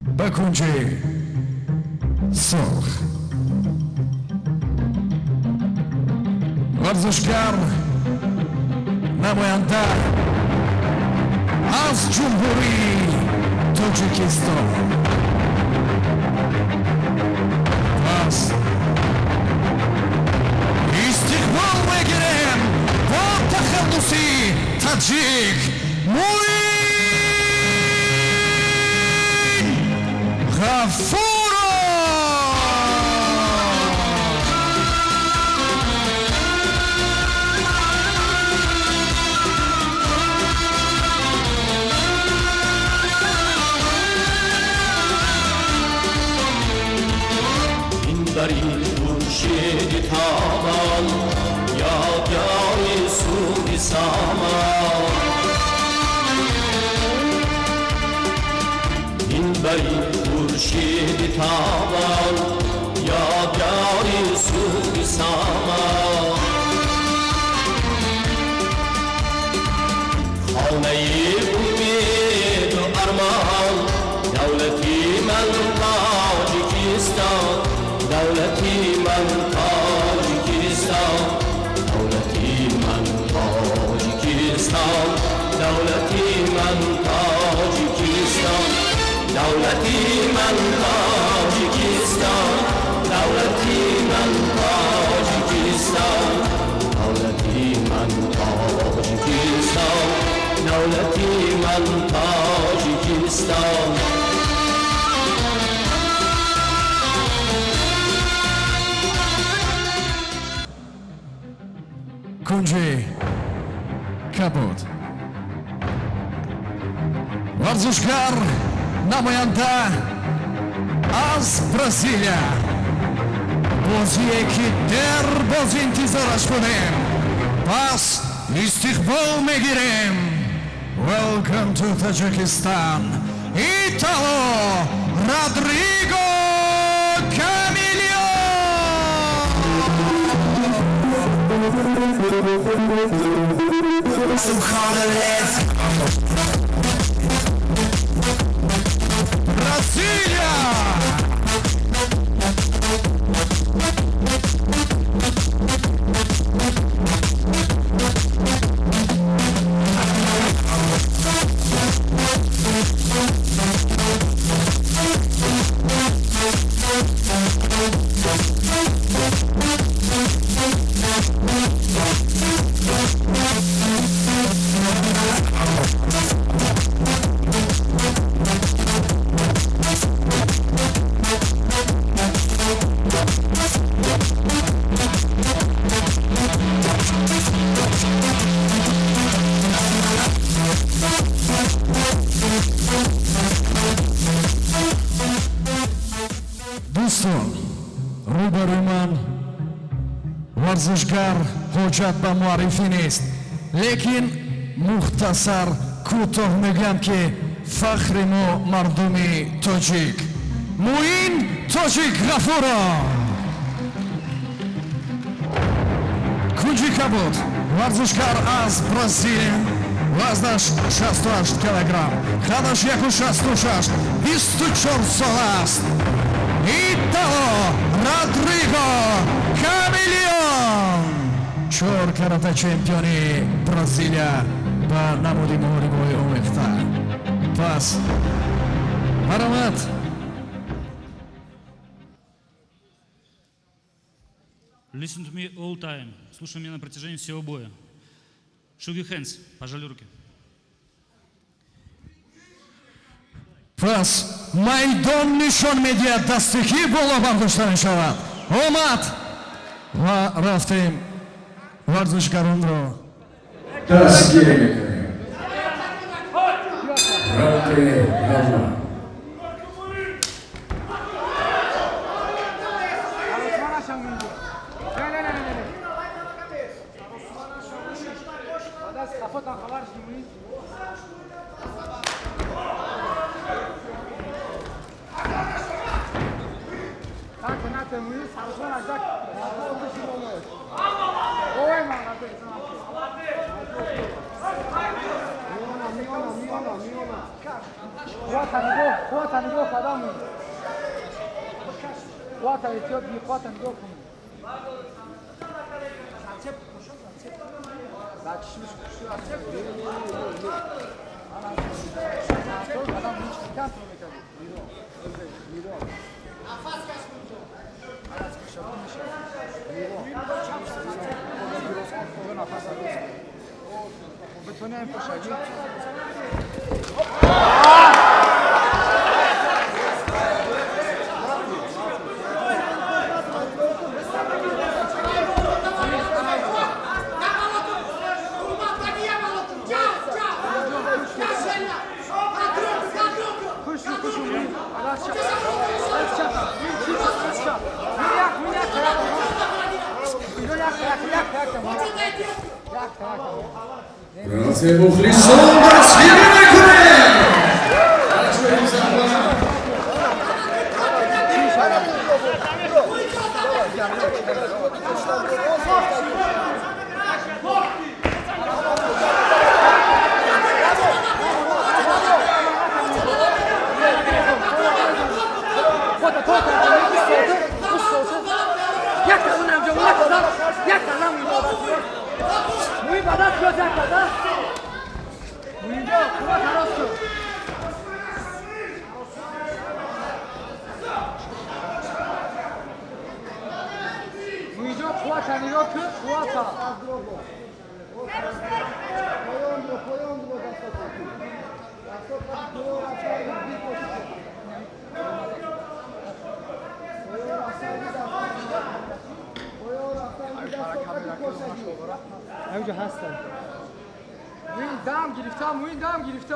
Ба кунҷи сурх варзишгар, намоянда аз Ҷумҳурии Тоҷикистон. Пас истиқбол мегирем бо тахаллуси Таҷик Муин Ғафуров. Минбари хуршеди тобон, ёдгори субҳи самон. Минбари хуршеди тобон, ёдгори субҳи самон. Хонаи умеду армон, давлати ман Тоҷикистон, давлати ман Тоҷикистон, давлати ман Тоҷикистон, давлати ман Тоҷикистон, давлати ман Тоҷикистон, давлати ман Тоҷикистон, давлати ман Тоҷикистон, давлати ман Тоҷикистон. Кунҷи кабуд варзишгар, намоянда аз Бразилия. Бозие ки дербоз интизораш будем, пас истиқбол мегирем. Welcome to Tajikistan, Итало Родриго Камильон. Бразилия! Дӯстон, рӯбарӯи ман варзишгар ҳоҷат ба муаррифӣ нест, лекин мухтасар кӯтоҳ мегӯям, ки фахри мо, мардуми тоҷик, Муин Тоҷик Ғафуров. Кунҷи кабуд варзишгар аз Бразилия, вазнаш 68 килограмм, қадаш 1,66, 24 сола аст. Итало Родриго Камильон, чор карата чемпиони Бразилия ба намуди муҳорибаҳои омехта. Пас марҳамат. Listen to me all time. Слушай меня на протяжении всего боя. Shook your hands. Пожали руки. Пас майдон нишон медиҳад, дасти кӣ боло бардошта мешавад. Омад ва рафтем, варзишгаронро дастгирӣ мекунем. Раунди аввал. قوة نگاه کردم قوة احتیاط بی قوة نگاه کنیم بتونیم پشاگی Братья мухлисон дастгирӣ мекунем. همینجا هستن. موین دم گرفته، موین دم گرفته.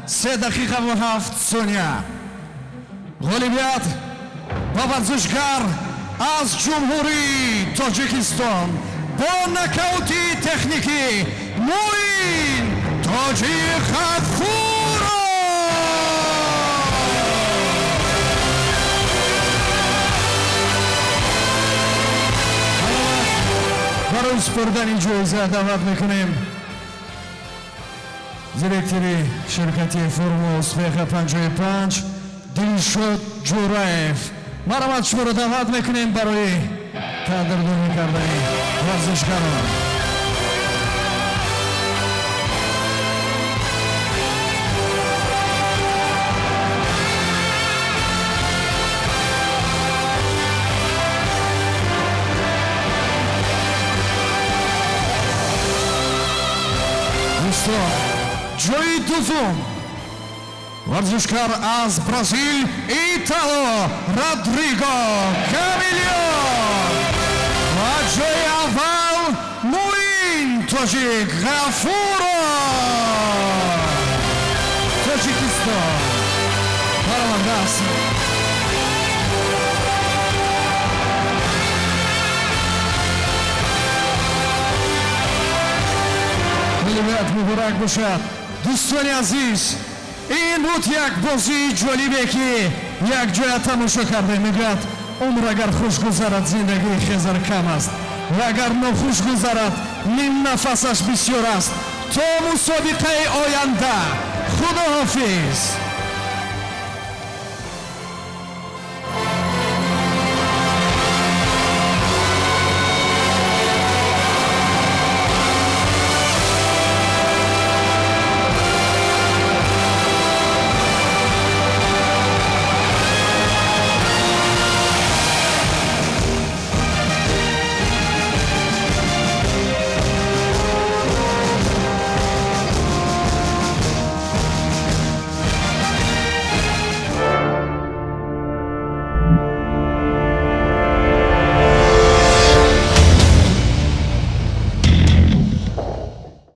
سه دقیقه و 7 ثانیه. غالبیت با ورزشکار از جمهوری تاجیکستان با ناکاوتی تکنیکی موین تاجیک غفورов. برای سپردن جایزه دعوت میکنیم директори ширкати Формула Успеха 55 Дилшод Ҷураев. Марҳамат, шуморо даъват мекунем барои қадрдонӣ кардани варзишгарон. Дӯстон, ҷои дуввум варзишкар аз Бразил Итало Родриго Камилион ва ҷои аввал Муин Тоҷик Ғафуров, Тоҷикистон. Баромада аст. Ғолибият муборак бошад. Дӯстони азиз, ин буд як бозии ҷолибе ки якҷоя тамошо кардем. Мегӯяд, умр агар хуш гузарад, зиндагии хезар кам аст ва агар нохуш гузарад, ним нафасаш бисёр аст. То мусобиқаи оянда, худоҳофиз.